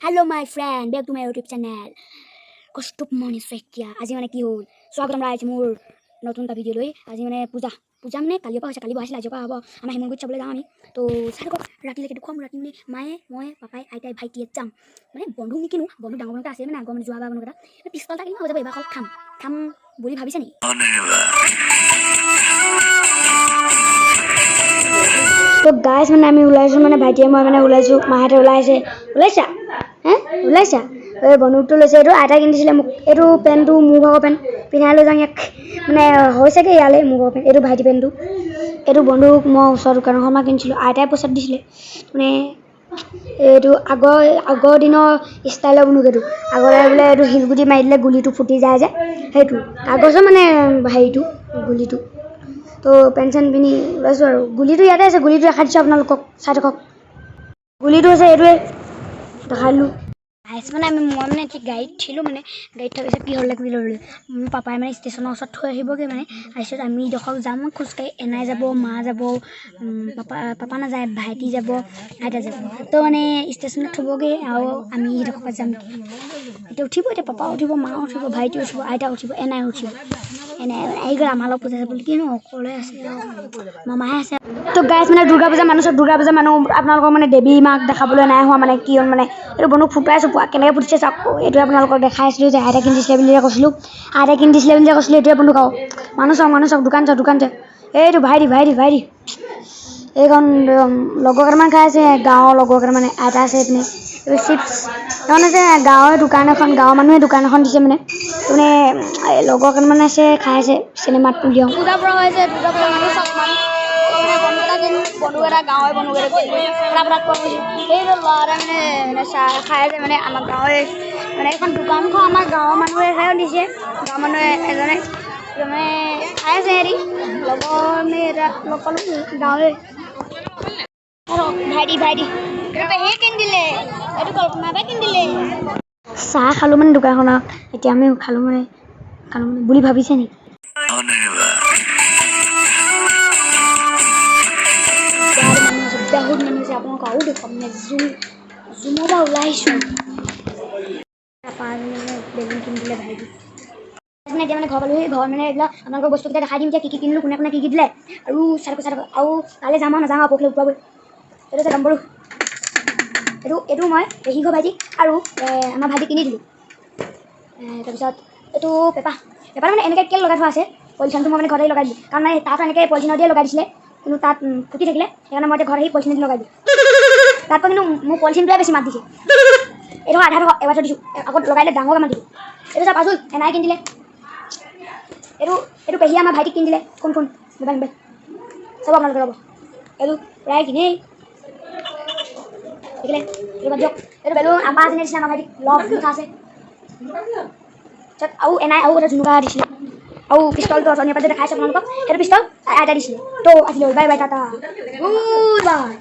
Hello my friend, back to my YouTube channel Kaustubh Moni Saikia. আজি মানে কি হ'ল, স্বাগতম ৰাইজ মোৰ নতুন এটা ভিডিঅ' লৈ। আজি মানে পূজা, পূজা মানে কালিৰ পৰা হৈছে, কালি বহাইছিলে, আজিৰ পৰা হ'ব। আমাৰ শিমলুগুৰিত চাবলৈ যাওঁ আমি। তো চাই থাকক ৰাতিলৈকে দেখুৱাম। ৰাতি মানে মায়ে, মই, পাপাই, আইতাই, ভাইটিয়ে যাম। মানে বন্ধু নিকিনো, বন্ধু ডাঙৰ বন্ধু এটা আছে, মানে আগৰ মানে যোৱাবাৰ বন্ধু এটা পিষ্টল এটা কিনিম, হৈ যাব। এইবাৰ অকল খাম খাম বুলি ভাবিছে নেকি? তো গাইজ, মানে আমি ওলাইছোঁ, মানে ভাইটিয়ে মই মানে ওলাইছোঁ, মাহঁতে ওলাই আছে। ওলাইছা হে, ওলাইছা। এই বন্দুকটো লৈছে, এইটো আইতাই কিনি দিছিলে মোক। এইটো পেণ্টটো মোৰ ভাগৰ পেণ্ট, পিন্ধাই লৈ যাওঁ ইয়াক, মানে হৈছেগৈ ইয়ালৈ মোৰ ভাগৰ পেণ্ট। এইটো ভাইটি পেণ্টটো। এইটো বন্দুক মই ওচৰৰ দোকান এখনৰ পৰা কিনিছিলোঁ, আইতাই পইচা দিছিলে। মানে এইটো আগৰ আগৰ দিনৰ ষ্টাইলৰ বন্দুক এইটো। আগতে বোলে এইটো শিলগুটি মাৰি দিলে গুলিটো ফুটি যায় যে, সেইটো কাগজৰ মানে হেৰিটো গুলিটো। তো পেণ্ট চেণ্ট পিন্ধি ওলাইছোঁ আৰু গুলিটো ইয়াতে আছে, গুলিটো দেখাই দিছোঁ আপোনালোকক, চাই থাকক। গুলিটো হৈছে এইটোৱে, দেখাই দিলোঁ। আহিছে মানে আমি, মই মানে এতিয়া গাড়ীত উঠিলোঁ। মানে গাড়ীত থোৱাৰ পিছত কি হ'ল কি ল'লোঁ, মোৰ পাপাই মানে ষ্টেচনৰ ওচৰত থৈ আহিবগৈ। মানে তাৰপিছত আমি ইডোখৰ যাম খোজকাঢ়ি। এনাই যাব, মা যাব, পাপা, পাপা নাযায়, ভাইটি যাব, আইতা যাব। তো মানে ষ্টেচনত থ'বগৈ আৰু আমি সিডোখৰ পৰা যাম। এতিয়া উঠিব, এতিয়া পাপাও উঠিব, মাও উঠিব, ভাইটি উঠিব, আইতা উঠিব, এনাই উঠিব। এনাই আহি গ'ল আমাৰ লগত পূজা চাবলৈ। কিনো অকলে আছে আৰু মামাহে আছে। তো গাইজ, মানে দুৰ্গা পূজা মানুহ চব, দুৰ্গা পূজা মানুহ আপোনালোকক মানে দেৱী মাক দেখাবলৈ নাই হোৱা। মানে কি হ'ল, মানে এইটো বন্দুক ফুটাইছোঁ, পোৱা কেনেকৈ ফুটিছে চাওক। এইটোৱে আপোনালোকক দেখাই আছিলোঁ যে আইতাই কিনি দিছিলে বুলি যে কৈছিলোঁ, আইতাই কিনি দিছিলে বুলি যে কৈছিলোঁ, এইটোৱে বন্দুক। আৰু মানুহ চাওক, মানুহ চাওক, দোকান চাওক, দোকান চাওক। এইটো ভাইটি, ভাইটি, ভাইটি। এইখন লগৰ কেইটামান খাই আছে, গাঁৱৰ লগৰ কেইটামানে। আইতা আছে এইপিনে। এইটো চিপছ এখন আছে, গাঁৱৰ দোকান এখন, গাঁৱৰ মানুহে দোকান এখন দিছে। মানে মানে লগৰ কেইটামান আছে, খাই আছে চিনেমাত উলিয়াওঁ। পূজা পৰা হৈছে, দুৰ্গা পূজা। মানুহ চাওক, মানুহ মানে বন্দুক এটা কিনিলোঁ, বন্দুক এটা গাঁৱৰে বন্দুক এটা কিনিলোঁ, ফটাফট কোৱা কৈছোঁ। সেইটো ল'ৰা এটা মানে মানে চাহ খাই আছে। মানে আমাৰ গাঁৱৰে মানে এইখন দোকানখন আমাৰ গাঁৱৰ মানুহে দিছে, গাঁৱৰ মানুহে এজনে মানে খাই আছে। হেৰি লগৰ মানে এটা লগ পালোঁ গাঁৱৰে। ভাইটি, ভাইটি, এইটো পেহীয়ে কিনি দিলে, এইটো কল্পনা বাই কিনি দিলে। চাহ খালোঁ মানে দোকানখনত। এতিয়া আমি খালোঁ মানে খালোঁ মানে বুলি ভাবিছে নেকি? বহুত মানুহ আছে, বহুত মানুহ আছে। আপোনালোকক আৰু দেখুৱাম। মানে জুমৰ পৰা ওলাই আহিছোঁ। তাৰপৰা মানে বেলুন কিনি দিলে ভাইটি। মানে এতিয়া মানে ঘৰ পালোহি। ঘৰ মানে এইবিলাক আপোনালোকৰ বস্তুকেইটা দেখাই দিম এতিয়া, কি কি কিনিলোঁ, কোনে কোনে কি কি দিলে। আৰু চাই থাকক, চাই থাকক। আৰু কাইলৈ যাম আৰু নাযাওঁ আৰু পৰহিলৈ উঠবাগৈ। এইটো হৈছে ডম্বৰু। এইটো এইটো মই পেহী ঘৰ ভাইটিক আৰু আমাৰ ভাইটিক কিনি দিলোঁ। তাৰপিছত এইটো পেপা। পেপাৰ মানে এনেকৈ কেলৈ লগাই থোৱা আছে? পলিথিনটো মই মানে ঘৰত আহি লগাই দিলোঁ, কাৰণ মানে তাত এনেকৈ পলিথিনত দিয়ে লগাই দিছিলে, কিন্তু তাত ফুটি থাকিলে। সেইকাৰণে মই এতিয়া ঘৰত আহি পলিথিন দি লগাই দিলোঁ। তাতকৈ কিন্তু মোৰ পলিথিনটোৱে বেছি মাত দিছে। এইটো আধা টকা এবাৰ থৈ দিছোঁ, আকৌ লগাই দিলে ডাঙৰকৈ মাত দিব। এইটো চাওক, পাজোল এনাই কিনি দিলে। এইটো এইটো পেহীয়ে আমাৰ ভাইটিক কিনি দিলে। ফোন ফোন মোবাইল মোবাইল চাব আপোনালোকে, ৰ'ব। এইটো প্ৰায় কিনেই দেখিলে, এইটো বাদ দিয়ক। এইটো বেলুন আপা এজনীয়ে দিছিলে আমাৰ ভাইটিক, লভ লিখা আছে। তাৰপিছত আৰু এনাই আৰু এটা জুনুকা দিছিলে। আৰু পিষ্টলটো অথনিৰ পৰা যে দেখাইছোঁ আপোনালোকক, সেইটো পিষ্টল আইতাই দিছিলে। তো আজিলৈ bye bye, tata, good bye.